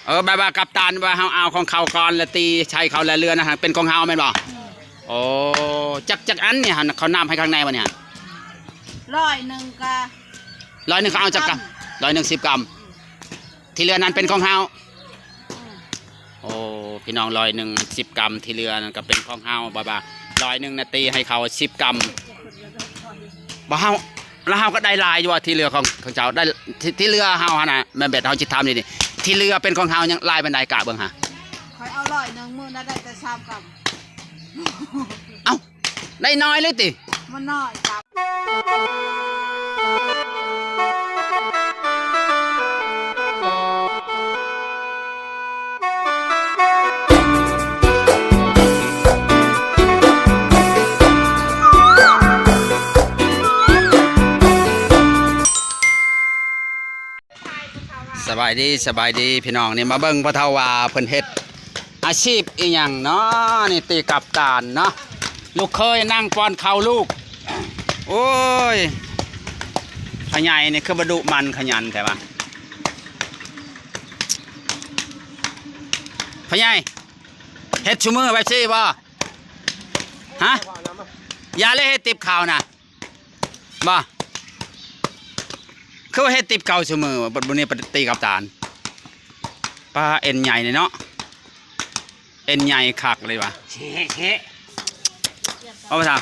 ເອີ ແບບວ່າກັບຕານວ່າເຮົາເອົາຂອງເຂົາກ່ອນ ແລ້ວຕີໃສ່ເຂົາ ແລ້ວເຫຼືອນະ ເປັນຂອງເຮົາແມ່ນບໍ່? ອືມ ໂອ້ ຈັກ ຈັກອັນນີ້ຫັ້ນ ເຂົານັບໃຫ້ຂ້າງໃນບໍ່ນີ້? ຮ້ອຍໜຶ່ງກະ ຮ້ອຍໜຶ່ງເຂົາເອົາຈັກກຳ? ຮ້ອຍໜຶ່ງສິບກຳ ທີ່ເຫຼືອນັ້ນເປັນຂອງເຮົາ. ອືມ ໂອ້ ພີ່ນ້ອງ ຮ້ອຍໜຶ່ງສິບກຳ ທີ່ເຫຼືອນັ້ນກໍເປັນຂອງເຮົາ ບາດວ່າຮ້ອຍໜຶ່ງນະ ຕີໃຫ້ເຂົາສິບກຳ ບໍ່ເຮົາ ແລ້ວເຮົາກໍໄດ້ຫຼາຍຢູ່ວ່າ ທີ່ເຫຼືອຂອງ ຂອງເຈົ້າໄດ້ ທີ່ ທີ່ເຫຼືອເຮົາຫັ້ນນະ ແມ່ນແບດເຮົາຊິຖາມນີ້ ທີ່ເຫຼືອເປັນຂອງເຮົາຍັງຫຼາຍປານໃດ ກະເບິ່ງຫາ. ຂ້ອຍເອົາຮ້ອຍໜຶ່ງ ມື້ນັ້ນໄດ້ແຕ່ສາມກຳ. ເອົ້າ ໄດ້ນ້ອຍເລີຍຕິ? ມັນນ້ອຍກຳ. ສະບາຍດີ ສະບາຍດີພີ່ນ້ອງ ນີ້ມາເບິ່ງພໍ່ເຖົ້າວ່າເພິ່ນເຮັດອາຊີບອີ່ຫຍັງເນາະ ນີ້ຕີກັບຕານເນາະ ລູກເຂີຍນັ່ງປ້ອນເຂົ້າລູກ. ໂອ້ຍ ພໍ່ໃຫຍ່ນີ້ຄືບໍ່ດຸໝັ່ນຂະຫຍັນແທ້ວະ ພໍ່ໃຫຍ່ ເຮັດຊຸມື້ແບບຊີ້ບໍ່? ຮະ? ຢ່າເລີຍ ເຮັດຕິບເຂົ້ານະ ບໍ່? ຄືວ່າເຮັດຕິບເຂົ້າຊຸມື້ ບັດມື້ນີ້ໄປຕີກັບຕານ. ປ້າ ເອັນໃຫຍ່ເນາະ ເອັນໃຫຍ່ຄັກເລີຍວ່າ. ເຊະ ເຊະ ເອົາໄປຊະ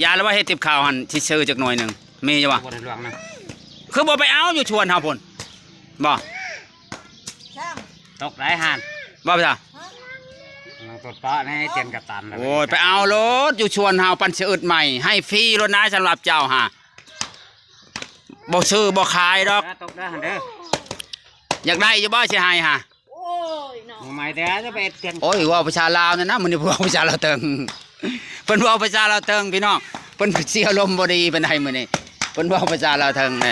ຢ່າລະວ່າເຮັດຕິບເຂົ້າຫັ້ນ ຊິຊື້ຈັກໜ່ວຍໜຶ່ງ ມີຢູ່ບໍ່? ບໍ່ໄດ້ລວງນະ ຄືບໍ່ໄປເອົາຢູ່ສວນເຮົາພຸ້ນ ບໍ່? ຕົກໄດ້ຫັ້ນ ບໍ່ໄປຊະ ນັ່ງຕົດເປາະໃນເຈັນກັບຕັນ. ໂອ້ຍ ໄປເອົາໂລດ ຢູ່ສວນເຮົາ ປັນຊິອຶດໃໝ່ ໃຫ້ຟຣີໂລດນາ ສຳລັບເຈົ້າຫາ ບໍ່ຊື້ບໍ່ຂາຍດອກ. ຕົກເດີຫັ້ນເດີ ຢາກໄດ້ຢູ່ບໍ່ ຊິໃຫ້ຫາ? ໂອ້ຍເນາະ ໃໝ່ແຕ່ຈະໄປເຮັດເຖິງ. ໂອ້ຍ ເວົ້າພາສາລາວແດ່ນະ ມື້ນີ້ເວົ້າພາສາລາວເຖິງ ເພິ່ນເວົ້າພາສາລາວເຖິງພີ່ນ້ອງ ເພິ່ນຊິອາລົມບໍ່ດີປານໃດມື້ນີ້ ເພິ່ນເວົ້າພາສາລາວເຖິງແດ່.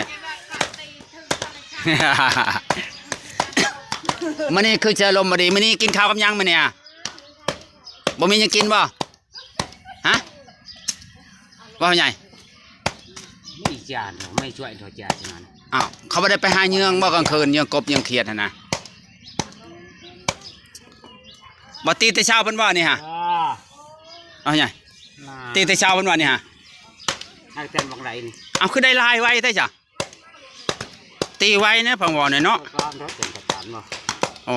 ມື້ນີ້ຄືຊິອາລົມບໍ່ດີ ມື້ນີ້ກິນເຂົ້າກັບຫຍັງມື້ນີ້? ບໍ່ມີຫຍັງກິນບໍ່? ຮະ? ວ່າໃຫຍ່ ມີຈານ ໄມ່ຊ່ວຍເທົ່າຈານນັ້ນ. ອ້າວ ເຂົາບໍ່ໄດ້ໄປຫາເຍືອງບໍ່ກາງຄືນ ເຍືອງກົບເຍືອງຂຽດຫັ້ນນະ? ບໍ່ ຕີແຕ່ເຊົ້າເພິ່ນບໍ່ນີ້ຫະ? ເອີ ເອົາໃຫຍ່ ຕີແຕ່ເຊົ້າເພິ່ນບໍ່ນີ້ຫະ? ໃຫ້ແຕ່ນບັກໄດນີ້ ເອົາ ຄືໄດ້ຫຼາຍໄວແທ້ຊະ? ຕີໄວແດ່ ພັງເວົ້າແດ່ເນາະ. ໂອ້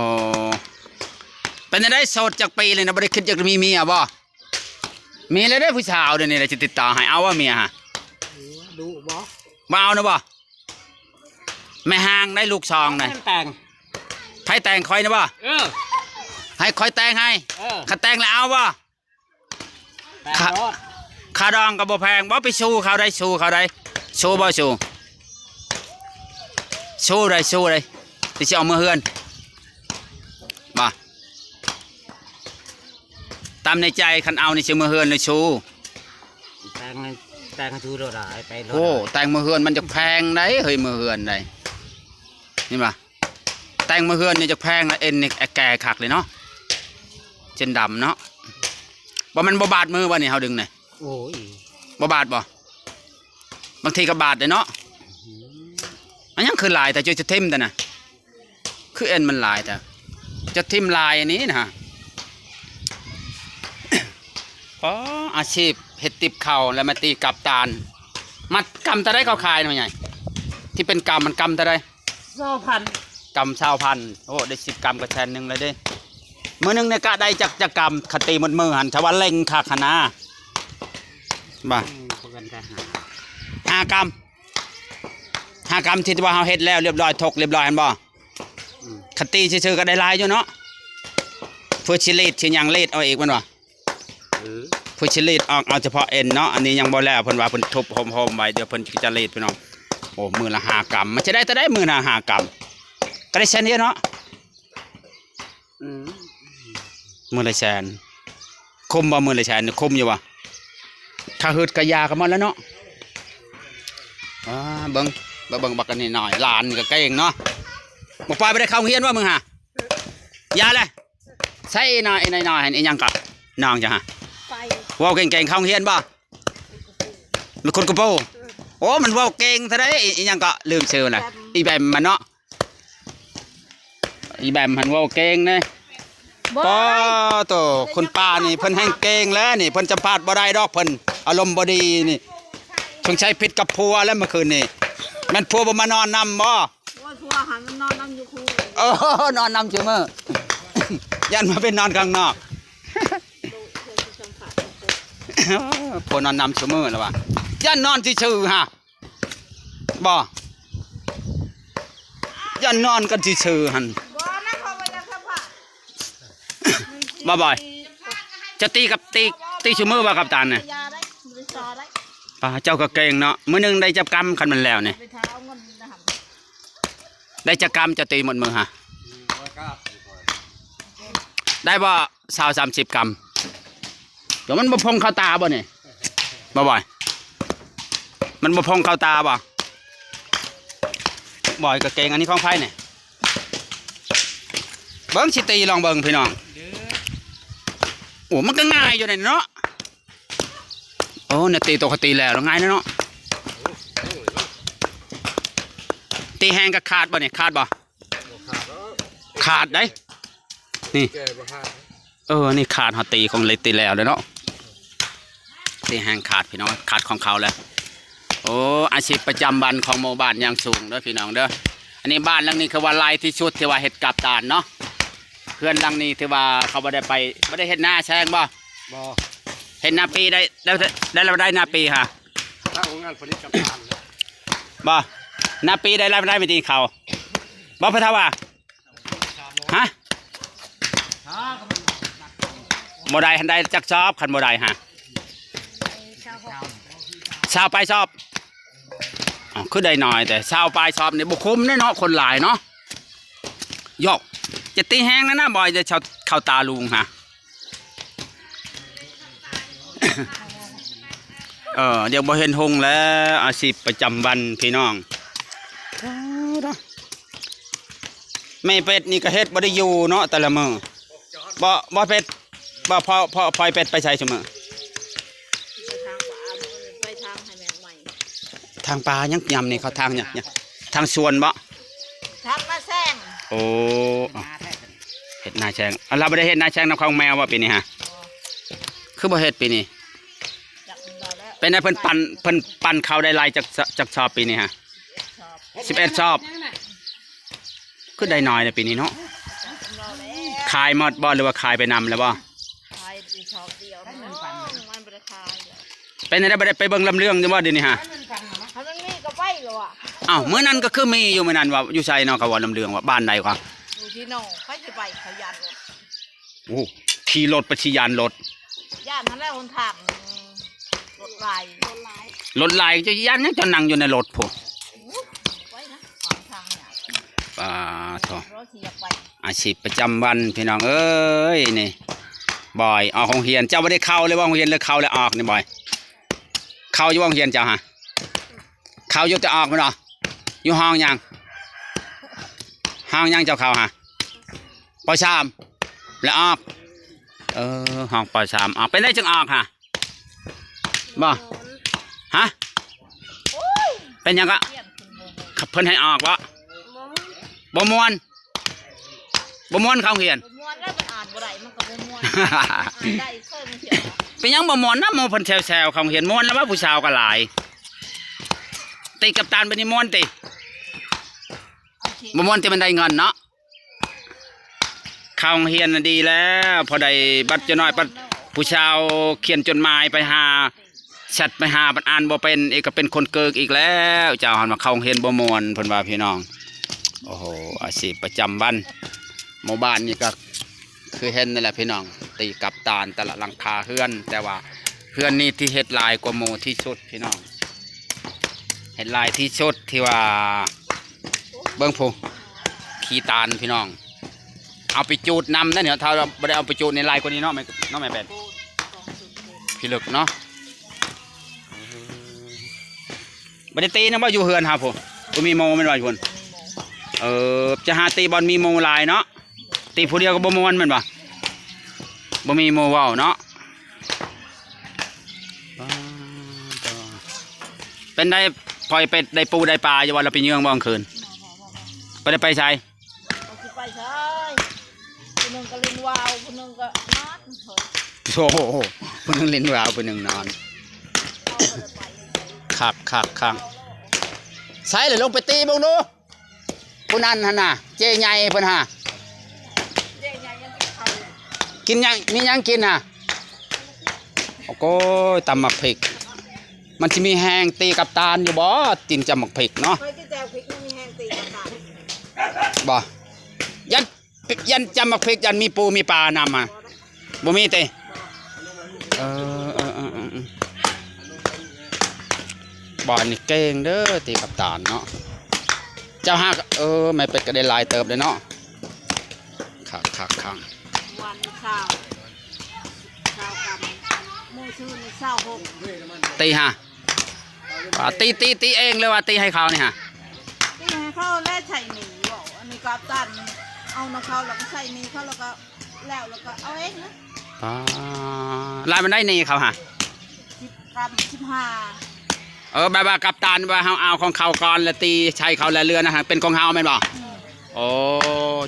ເປັນຈັ່ງໃດ ໂສດຈັກປີແລ້ວນະ ບໍ່ໄດ້ຄິດຢາກມີເມຍບໍ່? ມີແລ້ວເດ້ຜູ້ສາວ ດຽວນີ້ລະຊິຕິດຕໍ່ໃຫ້ ເອົາບໍ່ເມຍຫະ? ດຸບໍ່? ບໍ່ເອົານະບໍ່? ແມ່ຮ້າງໄດ້ລູກສອງນະ ແຕ່ງ ໃຜແຕ່ງ ຂ້ອຍນະບໍ່? ເອີ ໃຫ້ຂ້ອຍແຕ່ງໃຫ້ ເອີ ຄັນແຕ່ງແລ້ວເອົາບໍ່? ແຕ່ງໂລດ ຄ່າ ຄ່າດອງກໍບໍ່ແພງ ບໍ່ໄປສູ້ເຂົາໄດ໋ ສູ້ເຂົາໄດ໋ ສູ້ບໍ່ ສູ້ ສູ້ໄດ໋ ສູ້ໄດ໋ ຊິເອົາເມືອເຮືອນບໍ່? ຕາມໃນໃຈ ຄັນເອົານີ້ຊິເມືອເຮືອນຫຼືສູ້? ແຕ່ງ ແຕ່ງໃຫ້ຊູໂລດ ໄປໂລດ. ໂອ້ ແຕ່ງເມືອເຮືອນມັນຈະແພງໄດ໋ ເຮີ້ຍ ເມືອເຮືອນໄດ໋ ເຫັນບໍ່? ແຕ່ງເມືອເຮືອນນີ້ຈະແພງລະ ເອັນນີ້ແກ່ຄັກເລີຍເນາະ ເສັ້ນດຳເນາະ. ບໍ່ແມ່ນບໍ່ບາດມືບໍ່ນີ້ ເຮົາດຶງນີ້? ໂອ້ຍ ບໍ່ບາດບໍ່? ບາງທີກໍບາດເດ້ເນາະ. ອືມ ອັນຫຍັງຄືຫຼາຍແຕ່ ຈະ ຈະຖິ້ມແຕ່ນະ ຄືເອັນມັນຫຼາຍແຕ່ ຈະຖິ້ມຫຼາຍອັນນີ້ນະ. ອໍ ອາຊີບເຮັດຕິບເຂົ້າ ແລ້ວມາຕີກັບຕານ. ມັດກຳເທົ່າໃດເຂົາຂາຍນະ ແມ່ໃຫຍ່? ທີ່ເປັນກຳມັນກຳເທົ່າໃດ? ຊາວພັນ ກຳຊາວພັນ. ໂອ້ ໄດ້ສິບກຳກໍແສນໜຶ່ງແລ້ວເດ້. ມື້ໜຶ່ງນີ້ກະໄດ້ຈັກ ຈັກກຳ ຄັນຕີໝົດມື້ຫັ້ນ ຖ້າວ່າເລັ່ງຄັກຫັ້ນນະ ບໍ່? ອືມ ປະກັນກະຫ້າ ຫ້າກຳ ຫ້າກຳ ທີ່ວ່າເຮົາເຮັດແລ້ວລຽບຮ້ອຍ ທົກລຽບຮ້ອຍຫັ້ນບໍ່? ອືມ ຄັນຕີຊື່ໆກໍໄດ້ຫຼາຍຢູ່ເນາະ. ເພື່ອຊິລີດຊິຫຍັງ ລີດເອົາອີກແມ່ນບໍ່? ເອີ ເພິ່ນຊິລີດອອກເອົາສະເພາະເອັນເນາະ. ອັນນີ້ຍັງບໍ່ແລ້ວ ເພິ່ນວ່າເພິ່ນທຸບໂຮມໆໄວ້ ດຽວເພິ່ນກໍຈະລີດພີ່ນ້ອງ. ໂອ້ ມື້ລະຫ້າກຳ ມັນຈະໄດ້ເທົ່າໃດມື້ລະຫ້າກຳ? ກໍໄດ້ແສນດຽວເນາະ. ອືມ ມື້ລະແສນ ຄຸ້ມບໍ່? ມື້ລະແສນ ຄຸ້ມຢູ່ບໍ່? ຄ່າຮຶດຄ່າຢາກໍໝົດແລ້ວເນາະ. ອ່າ ເບິ່ງ ມາເບິ່ງບັກອັນນີ້ໜ້ອຍ ຫຼານກໍເກັ່ງເນາະ. ບໍ່ປອຍ ບໍ່ໄດ້ເຂົ້າໂຮງຮຽນບໍ່ມຶງຫາ? ຢ່າແຫຼະ. ໃສ່ອີ່ນ້ອຍ ອີ່ນ້ອຍໆ ຫັ້ນ ອີ່ຫຍັງກໍ ນ້ອງເຈົ້າຫະ? ໄປ ເວົ້າເກັ່ງໆ ເຂົ້າໂຮງຮຽນບໍ່? ແມ່ນຄົນກະໂປ. ໂອ້ ມັນເວົ້າເກັ່ງແທ້ເດ ອີ່ຫຍັງກໍລືມຊື່ລະ. ອີ່ແບມມັນເນາະ. ອີແບມຫັ້ນເວົ້າເກັ່ງເດ້. ບໍ່ ປ້າໂຕ ຄຸນປ້ານີ້ເພິ່ນແຮ່ງເກັ່ງແລ້ວນີ້ ເພິ່ນສຳພາດບໍ່ໄດ້ດອກ ເພິ່ນອາລົມບໍ່ດີນີ້ ສົງໄສຜິດກັບຜົວແລ້ວເມື່ອຄືນນີ້ ແມ່ນຜົວບໍ່ມານອນນຳບໍ່? ໂອ້ຍ ຜົວຫັ້ນມັນນອນນຳຢູ່ຄູ່ ເອີ ນອນນຳຊຸມື້ ຢ້ານມາໄປນອນຂ້າງນອກ ຜົວນອນນຳຊຸມື້ແລ້ວວ່າ ຢ້ານນອນຊື່ໆຫະ. ບໍ່ ຢ້ານນອນກັນຊື່ໆຫັ້ນ ບໍ່ນະ ເຂົາບໍ່ຢາກສຳພາດ ບໍ່ ບອຍ ຈະຕີກັບ ຕີ ຕີຊຸມື້ບໍ່ກັບຕານນະ? ຢ່າໄດ້ ບໍ່ໄດ້ຊາໄດ້ ປ້າ ເຈົ້າກໍເກັ່ງເນາະ ມື້ໜຶ່ງໄດ້ຈັກກຳ ຄັນມັນແລ້ວນີ້ ໄປຖ້າເອົາເງິນນະຫັ້ນ ໄດ້ຈັກກຳ ເຈົ້າຕີໝົດມື້ຫະ? ໄດ້ບໍ່? ຊາວ ສາມສິບກຳ ດຽວມັນບໍ່ພົງເຂົ້າຕາບໍ່ນີ້? ບໍ່ບອຍ ມັນບໍ່ພົງເຂົ້າຕາບໍ່? ບອຍ ກາງເກງອັນນີ້ຂອງໃຜນີ້? ເບິ່ງ ຊິຕີລອງເບິ່ງພີ່ນ້ອງ. ໂອ້ ມັນກໍງ່າຍຢູ່ນີ້ເນາະ. ໂອ້ ແນວຕີໂຕ ເຂົາຕີແລ້ວ ແລ້ວງ່າຍເນາະ. ຕີແຮງກໍຂາດບໍ່ນີ້? ຂາດບໍ່? ຂາດເດ້ ນີ້ ແກ່ບໍ່ຂາດ. ເອີ ນີ້ຂາດ ເຮົາຕີຂອງເລຍ ຕີແລ້ວເດ້ເນາະ ຕີແຮງຂາດພີ່ນ້ອງ ຂາດຂອງເຂົາແລ້ວ. ໂອ້ ອາຊີບປະຈຳວັນຂອງໝູ່ບ້ານຢ່າງສູງເດີພີ່ນ້ອງເດີ. ອັນນີ້ບ້ານຫຼັງນີ້ຄືວ່າຫຼາຍທີ່ສຸດທີ່ວ່າເຮັດກາບຕານເນາະ. ເຮືອນຫຼັງນີ້ຖືວ່າເຂົາບໍ່ໄດ້ໄປ ບໍ່ໄດ້ເຮັດນາແຊງບໍ່? ບໍ່ ເຮັດນາປີໄດ້ ໄດ້ ໄດ້ລາຍໄດ້ນາປີຫາ ທາງໂຮງງານຜະລິດກາບຕານບໍ່? ນາປີໄດ້ລາຍໄດ້ໄປຕີເຂົາບໍ່ ພໍ່ເຖົ້າວ່າ? ຮະ ບໍ່ໄດ້ ຄັນໄດ້ຈັກຊອບ ຄັນບໍ່ໄດ້ຫາ ຊາວປາຍຊອບ. ອ້າວ ຄືໄດ້ໜ້ອຍແຕ່ ຊາວປາຍຊອບນີ້ ບໍ່ຄຸ້ມເດ້ເນາະ ຄົນຫຼາຍເນາະ. ໂຢກ ຈະຕີແຮງນະນະ ບໍ່ໄດ້ເຂົ້າຕາລຸງຫາ. ເອີ ດຽວບໍ່ເຫັນຮຸ່ງແລ້ວ ອາຊີບປະຈຳວັນພີ່ນ້ອງ. ແມ່ເປັດນີ້ກໍເຮັດບໍ່ໄດ້ຢູ່ເນາະ ແຕ່ລະມື້. ບໍ່ ບໍ່ເປັດ ບໍ່ ພໍ່ ພໍ່ ພໍ່ເປັດໄປໃສຊຸມື້? ໄປທາງປາ ໄປທາງໃຫ້ແມ່ໃໝ່ ທາງປາຍັງຍາມນີ້ ເຂົາທາງຫຍັງ? ທາງສວນບໍ່? ທາງນາແຊງ. ໂອ້ ເຮັດນາແຊງ. ອັນລາວບໍ່ໄດ້ເຮັດນາແຊງນຳຂອງແມວບໍ່ປີນີ້ຫາ? ຄືບໍ່ເຮັດປີນີ້? ເປັນໄດ ເພິ່ນປັ່ນ ເພິ່ນປັ່ນເຂົ້າໄດ້ຫຼາຍຈັກ ຈັກຊອບປີນີ້ຫາ? ສິບເອັດຊອບ. ຄືໄດ້ໜ້ອຍແຕ່ປີນີ້ເນາະ. ຂາຍໝົດບໍ່ ຫຼືວ່າຂາຍໄປນຳແລ້ວບໍ່? ຂາຍໄປຊອບດຽວ ມັນບໍ່ໄດ້ຂາຍ. ເປັນໄດ ບໍ່ໄດ້ໄປເບິ່ງລຳເລື່ອງຢູ່ບໍ່ດຽວນີ້ຫາ? ຄັນມັນມີກໍໄປແລ້ວ. ອ້າວ ມື້ນັ້ນກໍຄືມີຢູ່ ມື້ນັ້ນວ່າຢູ່ໃສເນາະ ເຂົາວ່າລຳເລື່ອງວ່າບ້ານໃດວະ? ຢູ່ທີ່ນອກ ໃຜຊິໄປ ເຂົາຢ້ານລົດ. ໂອ້ ຂີ່ລົດໄປຊິຢ້ານລົດ. ຢ້ານຫັ້ນແຫຼະ ຫົນທາງລົດຫຼາຍ ລົດຫຼາຍ ເຈົ້າຢ້ານຫຍັງ ເຈົ້ານັ່ງຢູ່ໃນລົດພຸ້ນ. ໄປນະ ຂວາງທາງຍາກ. ປາໂທ ອາຊີບປະຈຳວັນພີ່ນ້ອງເອີຍ ນີ້ ບອຍ ອອກໂຮງຮຽນ ເຈົ້າບໍ່ໄດ້ເຂົ້າເລີຍບໍ່ ໂຮງຮຽນ ຫຼືເຂົ້າແລ້ວອອກນີ້ ບອຍ? ເຂົ້າຢູ່ບໍ່ໂຮງຮຽນເຈົ້າຫາ? ເຂົ້າຢູ່ແຕ່ອອກແມ່ນບໍ່? ຢູ່ຫ້ອງຫຍັງ? ຫ້ອງຫຍັງເຈົ້າເຂົ້າຫາ? ປໍສາມ ແລ້ວອອກ. ເອີ ຫ້ອງປໍສາມອອກ. ເປັນໄດຈຶ່ງອອກຫາ? ບໍ່ ຮະ? ເປັນຫຍັງກະ? ເພິ່ນໃຫ້ອອກບໍ່? ບໍ່ມ່ວນ ບໍ່ມ່ວນເຂົ້າໂຮງຮຽນ. ບໍ່ມ່ວນແລ້ວ ມັນອ່ານບໍ່ໄດ້ ມັນກໍບໍ່ມ່ວນ. ອ່ານໄດ້ ເຄີຍມາທຽວ. ເປັນຫຍັງບໍ່ມ່ວນນະ? ໝູ່ເພິ່ນແຊວໆ ເຂົ້າໂຮງຮຽນມ່ວນແລ້ວວ່າ ຜູ້ສາວກໍຫຼາຍ. ຕິກັບຕານບັດນີ້ມ່ວນຕິ? ບໍ່ມ່ວນແຕ່ມັນໄດ້ເງິນເນາະ. ເຂົ້າໂຮງຮຽນນະດີແລ້ວ ພໍໄດ້ບັດເຈົ້ານ້ອຍ ບັດຜູ້ສາວຂຽນຈົດໝາຍໄປຫາ ແຊັດໄປຫາ ບັດອ່ານບໍ່ເປັນອີກ ກໍເປັນຄົນເກີກອີກແລ້ວ. ເຈົ້າຫັ້ນວ່າເຂົ້າໂຮງຮຽນບໍ່ມ່ວນ ເພິ່ນວ່າພີ່ນ້ອງ. ໂອ້ໂຫ ອາຊີບປະຈຳວັນ ໝູ່ບ້ານນີ້ກໍຄືເຫັນນັ້ນແຫຼະພີ່ນ້ອງ ຕີກັບຕານແຕ່ລະຫຼັງຄາເຮືອນ. ແຕ່ວ່າເຮືອນນີ້ທີ່ເຮັດຫຼາຍກວ່າໝູ່ທີ່ສຸດພີ່ນ້ອງ ເຮັດຫຼາຍທີ່ສຸດທີ່ວ່າ ເບິ່ງພຸ້ນ ຂີ້ຕານພີ່ນ້ອງ. ເອົາໄປຈູດນຳນັ້ນ ຖ້າບໍ່ໄດ້ເອົາໄປຈູດນີ້ຫຼາຍກວ່ານີ້ເນາະ ແມ່ ເນາະແມ່ແປນ. ພິລຶກເນາະ ບໍ່ໄດ້ຕີນຳບໍ່ ຢູ່ເຮືອນຫາພຸ້ນ ບໍ່ມີໝູ່ແມ່ນບໍ່ພຸ້ນ? ເອີ ຈະຫາຕີບ່ອນມີໝູ່ຫຼາຍເນາະ. ຕີຜູ້ດຽວກໍບໍ່ມ່ວນແມ່ນບໍ່? ບໍ່ມີໝູ່ເວົ້າເນາະ. ເປັນໄດ ພອຍເປັດໄດ້ປູໄດ້ປາຢູ່ບໍ່? ລາວໄປເຍືອງບໍ່ກາງຄືນ? ບໍ່ໄດ້ໄປໃສ? ໄປໃສ ຜູ້ໜຶ່ງກໍຫຼິ້ນວາວ ຜູ້ໜຶ່ງກໍນອນ. ໂອ້ໂຫ ຜູ້ໜຶ່ງຫຼິ້ນວາວ ຜູ້ໜຶ່ງນອນ. ຄັກໆໆ ໃສລະ ລົງໄປຕີເບິ່ງດູ. ຜູ້ນັ້ນຫັ້ນນະ ເຈ້ໃຫຍ່ເພິ່ນຫາ ເຈ້ໃຫຍ່ຍັງກິນເຂົ້າ ກິນຫຍັງ ມີຫຍັງກິນຫາ? ໂອ້ໂກຍ ຕຳໝາກພິກ ມັນຊິມີແຮງຕີກັບຕານຢູ່ບໍ່? ກິນຈຳໝາກພິກເນາະ ຂ້ອຍກິນແຈ່ວພິກ ມັນມີແຮງຕີກັບຕານບໍ່? ຢ້ານ ຢ້ານຈຳໝາກພິກ ຢ້ານມີປູມີປານຳຫາ ບໍ່ມີຕິ? ເອີ ເອີ ເອີ ເອີ ເອີ ບ່ອນນີ້ເກັ່ງເດີ ຕີກັບຕານເນາະ. ເຈົ້າຫາກ ເອີ ແມ່ເປັດກໍໄດ້ຫຼາຍເຕີບເດ້ເນາະ. ຄັກໆໆ ວັນຊາວ ຊາວກຳ ມື້ຊື່ນີ້ຊາວຫົກ ຕີຫາ ອ່າ ຕີ ຕີ ຕີເອງ ຫຼືວ່າຕີໃຫ້ເຂົານີ້ຫາ? ຕີໃຫ້ເຂົາແລະ ໃຊ້ໜີ້ເວົ້າ. ອັນນີ້ກັບຕັນ ເອົານຳເຂົາ ແລ້ວກໍໃຊ້ໜີ້ເຂົາ ແລ້ວກໍ ແລ້ວ ແລ້ວກໍເອົາເອງນະ. ປາ ຫຼາຍປານໃດໜີ້ເຂົາຫາ? ສິບກຳ ສິບຫ້າ. ເອີ ແບບວ່າກັບຕັນວ່າເຮົາເອົາຂອງເຂົາກ່ອນ ແລ້ວຕີໃສ່ເຂົາ ແລ້ວເຫຼືອນະ ເປັນຂອງເຮົາແມ່ນບໍ່? ອືມ ໂອ້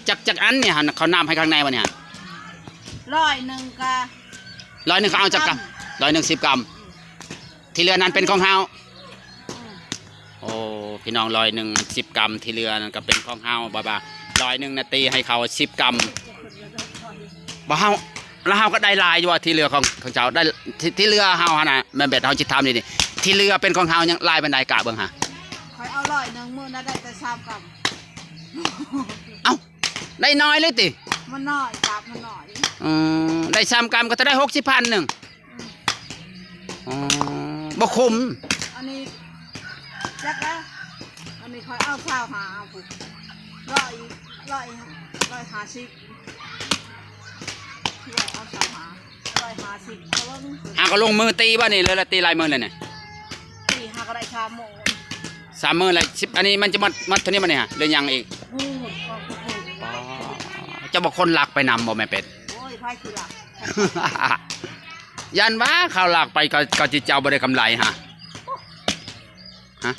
ຈັກ ຈັກອັນນີ້ຫາ ເຂົານັບໃຫ້ຂ້າງໃນບໍ່ນີ້ຫາ? ຮ້ອຍໜຶ່ງກະ ຮ້ອຍໜຶ່ງເຂົາເອົາຈັກກຳ? ຮ້ອຍໜຶ່ງສິບກຳ. ທີ່ເຫຼືອນັ້ນເປັນຂອງເຮົາ. ອືມ ໂອ້ ພີ່ນ້ອງ ຮ້ອຍໜຶ່ງສິບກຳ ທີ່ເຫຼືອນັ້ນກໍເປັນຂອງເຮົາ. ບໍ່ວ່າຮ້ອຍໜຶ່ງນະ ຕີໃຫ້ເຂົາສິບກຳ ບໍ່ເຮົາ ແລ້ວເຮົາກໍໄດ້ຫຼາຍຢູ່ບໍ່? ທີ່ເຫຼືອຂອງ ຂອງເຈົ້າໄດ້ ທີ່ ທີ່ເຫຼືອເຮົາຫັ້ນນະ ແມ່ນແບບເຮົາຊິຖາມນີ້ ທີ່ເຫຼືອເປັນຂອງເຮົາຍັງຫຼາຍປານໃດ? ກະເບິ່ງຫາ. ຂ້ອຍເອົາຮ້ອຍໜຶ່ງ ມື້ນັ້ນໄດ້ແຕ່ສາມກຳ. ເອົ້າ ໄດ້ໜ້ອຍເລີຍຕິ? ມັນໜ້ອຍ ກາບມັນໜ້ອຍ. ອືມ ໄດ້ສາມກຳກໍເທົ່າໃດ? ຫົກສິບພັນໜຶ່ງ. ອືມ ອໍ ບໍ່ຄຸ້ມ. ອັນນີ້ຈັກລະ ອັນນີ້ຂ້ອຍເອົາຊາວຫ້າ ເອົາພຸ້ນ ຮ້ອຍ ຮ້ອຍ ຮ້ອຍຫ້າສິບ ຄືວ່າເອົາຊາວຫ້າ ຮ້ອຍຫ້າສິບ ເອົາເບິ່ງ. ຫາກໍລົງມືຕີບໍ່ນີ້ ຫຼືວ່າຕີຫຼາຍມື້ແລ້ວນີ້? ຕີຫາກໍໄດ້ສາມມື້ ສາມມື້ແລ້ວ. ສິບ ອັນນີ້ມັນຈະໝົດ ໝົດເທົ່ານີ້ບໍ່ນີ້ຫາ ຫຼືຍັງອີກ? ໂອ້ຍ ເຈົ້າບໍ່ຄົນລັກໄປນຳບໍ່ແມ່ເປັດ? ໂອ້ຍ ໃຜຊິລັກ? ຢ້ານວ່າເຂົາລັກໄປ ເຂົາ ເຂົາຊິເຈົ້າບໍ່ໄດ້ກຳໄລຫາ ຮະ?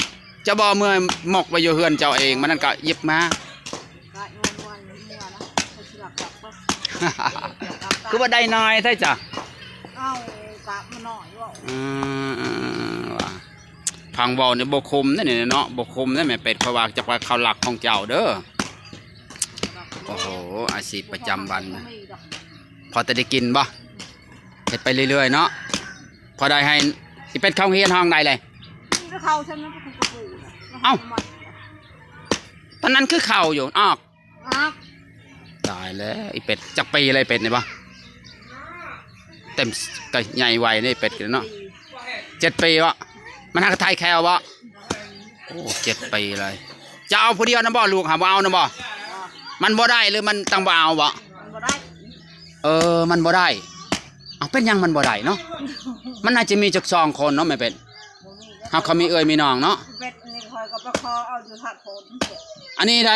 ເຈົ້າບໍ່ເມືອໝົກໄວ້ຢູ່ເຮືອນເຈົ້າເອງ ມັນນັ້ນກໍຫຍິບມາ ກະຍອນວ່າເມືອນະ ເຂົາຊິລັກກັບບໍ່? ຄືວ່າໄດ້ໜ້ອຍແທ້ຈ້ະ? ເອົ້າ ກະມັນໜ້ອຍເວົ້າ. ອືມ ວ່າ ຟັງເວົ້ານີ້ບໍ່ຄຸ້ມເດ້ນີ້ເນາະ ບໍ່ຄຸ້ມເດ້ແມ່ເປັດ ເພາະວ່າຈັກວ່າເຂົາລັກຂອງເຈົ້າເດີ. ໂອ້ໂຫ ອາຊີບປະຈຳວັນ ພໍແຕ່ໄດ້ກິນບໍ່? ເຮັດໄປເລື້ອຍໆເນາະ ພໍໄດ້ໃຫ້. ອີເປັດເຂົ້າໂຮງຮຽນຫ້ອງໃດເລີຍ? ເຂົ້າຊັ້ນນະ ເອົ້າ ຕອນນັ້ນຄືເຂົ້າຢູ່ ອອກ ອອກ. ຕາຍແລ້ວ ອີເປັດ ຈັກປີແລ້ວ ເປັດນີ້ບໍ່? ເຕັມ ກໍໃຫຍ່ໄວເດ້ເປັດນີ້ເນາະ. ເຈັດປີບໍ່? ມັນຫາກະໄຖແຂ້ວບໍ່? ໂອ້ ເຈັດປີເລີຍ. ຈະເອົາຜູ້ດຽວນຳບໍ່? ລູກຫາບໍ່ເອົານຳບໍ່? ມັນບໍ່ໄດ້ ຫຼືມັນຕັ້ງບໍ່ເອົາບໍ່? ມັນບໍ່ໄດ້. ເອີ ມັນບໍ່ໄດ້. ເອົ້າ ເປັນຫຍັງມັນບໍ່ໄດ້ເນາະ? ມັນໜ້າຈະມີຈັກສອງຄົນເນາະ ແມ່ເປັດ. ເຮົາ ເຂົາມີເອື້ອຍມີນ້ອງເນາະ. ເປັດນີ້ຂ້ອຍກໍໄປຂໍເອົາຢູ່ທາດໂພນ. ອັນນີ້ໃດ?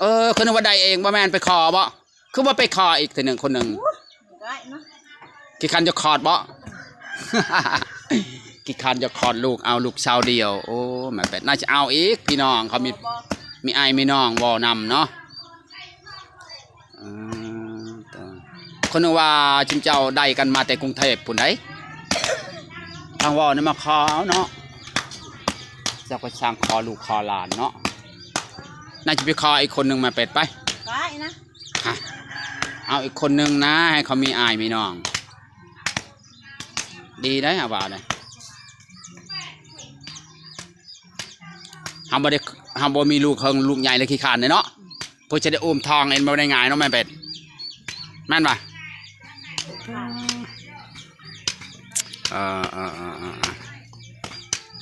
ເອີ ຄືນຶກວ່າໄດ້ເອງ ບໍ່ແມ່ນໄປຂໍບໍ່? ຄືບໍ່ໄປຂໍອີກເທື່ອໜຶ່ງຄົນໜຶ່ງ? ໂອ້ຍ ບໍ່ໄດ້ນະ. ຂີ້ຄ້ານຈະຄອດບໍ່? ຂີ້ຄ້ານຈະຄອດລູກ ເອົາລູກສາວດຽວ. ໂອ້ ແມ່ເປັດ ໜ້າຈະເອົາອີກ ພີ່ນ້ອງເຂົາມີ ບໍ່ ມີອ້າຍມີນ້ອງເວົ້ານຳເນາະ. ອືມ ຄົນໜຶ່ງວ່າຈຸມເຈົ້າໄດ້ກັນມາແຕ່ກຸງເທບພຸ້ນໃດ໋ ທາງເວົ້ານີ້ມາຂໍເອົາເນາະ. ເຈົ້າກໍຊ່າງຂໍລູກຂໍຫຼານເນາະ. ໜ້າຈະໄປຂໍອີກຄົນໜຶ່ງ ມາເປັດໄປ ໄປນະ ຮະ ເອົາອີກຄົນໜຶ່ງນະ ໃຫ້ເຂົາມີອ້າຍມີນ້ອງ ດີໄດ໋ ຫາວ່າໄດ໋. ເຮົາບໍ່ໄດ້ ເຮົາບໍ່ມີລູກເຫິງລູກໃຫຍ່ແລ້ວຂີ້ຄ້ານເດ້ເນາະ. ເພື່ອຈະໄດ້ອຸ້ມທ້ອງເອງບໍ່ໄດ້ງ່າຍເນາະ ແມ່ເປັດ ແມ່ນບໍ່? ເອີ ເອີ ເອີ ເອີ ເອີ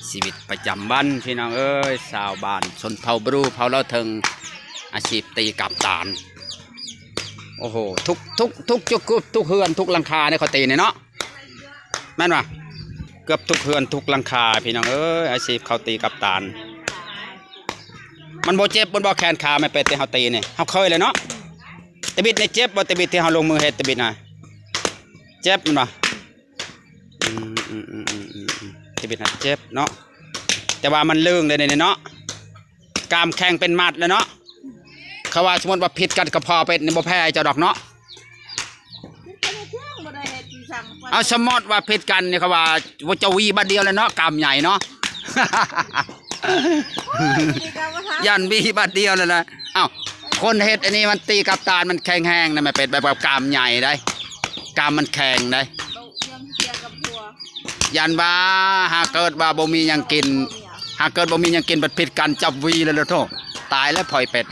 ຊີວິດປະຈຳວັນພີ່ນ້ອງເອີຍ ຊາວບ້ານຊົນເຜົ່າບຣູ ເຜົ່າລາວເທິງ ອາຊີບຕີກັບຕານ. ໂອ້ໂຫ ທຸກ ທຸກ ທຸກ ເກືອບທຸກເຮືອນທຸກຫຼັງຄາເດ້ ເຂົາຕີນີ້ເນາະ. ແມ່ນບໍ່? ເກືອບທຸກເຮືອນທຸກຫຼັງຄາ ພີ່ນ້ອງເອີຍ ອາຊີບເຂົາຕີກັບຕານ. ມັນບໍ່ເຈັບ ມັນບໍ່ແຂນຂາ ແມ່ເປັດ ທີ່ເຮົາຕີນີ້ ເຮົາເຄີຍແລ້ວເນາະ. ຕະບິດນີ້ເຈັບບໍ່? ຕະບິດທີ່ເຮົາລົງມືເຮັດ ຕະບິດນະ ເຈັບແມ່ນບໍ່? ອືມ ອືມ ອືມ ອືມ ອືມ ຕະບິດນະເຈັບເນາະ ແຕ່ວ່າມັນເລິງແລ້ວນີ້ເນາະ. ກ້າມແຂງເປັນມັດແລ້ວເນາະ ເ ຖ້າວ່າສົມມຸດວ່າຜິດກັນກັບພໍ່ເປັດນີ້ ບໍ່ແພ້ເຈົ້າດອກເນາະ. ເອົາ ສົມມຸດວ່າຜິດກັນນີ້ ເຂົາວ່າ ເຈົ້າຫວີບາດດຽວແລ້ວເນາະ ກ້າມໃຫຍ່ເນາະ. ຢ້ານຫວີບາດດຽວແລ້ວນະ. ເອົ້າ ຄົນເຮັດອັນນີ້ມັນຕີກັບຕານມັນແຂງແຮງນະ ແມ່ເປັດ ແບບວ່າກ້າມໃຫຍ່ໄດ໋ ກ້າມມັນແຂງໄດ໋. ຢ້ານວ່າຫາເກີດວ່າບໍ່ມີຫຍັງກິນ ຫາເກີດບໍ່ມີຫຍັງກິນ ບັດຜິດກັນຈັບຫວີແລ້ວ ໂທ້ ຕາຍແລ້ວ ພໍ່ເປັດ.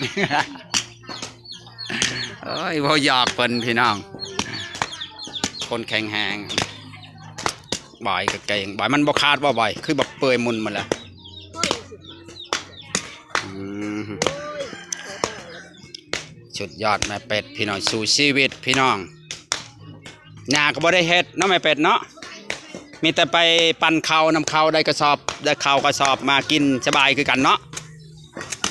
ໂອ້ຍ ເວົ້າຢອກເພິ່ນພີ່ນ້ອງ ຄົນແຂງແຮງ. ບອຍກະເກັ່ງ ບອຍມັນບໍ່ຂາດບໍ່ ບອຍ ຄືແບບເປື່ອຍໝຸ່ນໝົດແລ້ວ. ອືມ ສຸດຍອດແມ່ເປັດພີ່ນ້ອງ ສູ້ຊີວິດພີ່ນ້ອງ. ນາກໍບໍ່ໄດ້ເຮັດເນາະແມ່ເປັດເນາະ ມີແຕ່ໄປປັ່ນເຂົ້ານຳເຂົາ ໄດ້ກະສອບ ໄດ້ເຂົ້າກະສອບມາກິນສະບາຍຄືກັນເນາະ.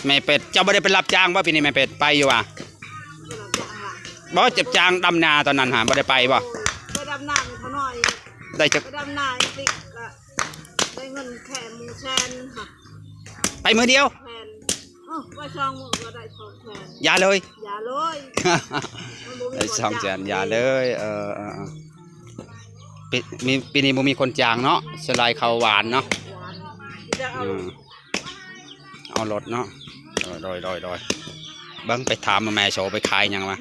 ແມ່ເປັດ ເຈົ້າບໍ່ໄດ້ໄປຮັບຈ້າງບໍ່ປີນີ້ແມ່ເປັດ? ໄປຢູ່ຫວາ? ບໍ່ ຈັບຈ້າງດຳນາຕອນນັ້ນຫາ ບໍ່ໄດ້ໄປບໍ່? ໄປດຳນາເຂົາໜ້ອຍ ໄດ້ຈັກ ໄປດຳນາອີກ ໄດ້ເງິນແຄ່ໝູ່ແສນຫະ. ໄປມື້ດຽວ ແສນ ເອີ ໄປສອງມື້ກໍໄດ້ສອງແສນ. ຢ່າເລີຍ ຢ່າເລີຍ ມັນບໍ່ມີ ໄດ້ສອງແສນ ຢ່າເລີຍ. ເອີ ເອີ ເອີ ປີ ມີ ປີນີ້ບໍ່ມີຄົນຈ້າງເນາະ ສ່ວນຫຼາຍເຂົ້າຫວານເນາະ. ອືມ ເອົາລົດເນາະ. ໂດຍ ໂດຍ ໂດຍ ໂດຍ ເບິ່ງໄປຖາມແມ່ໂສໄປຂາຍຫຍັງວະ.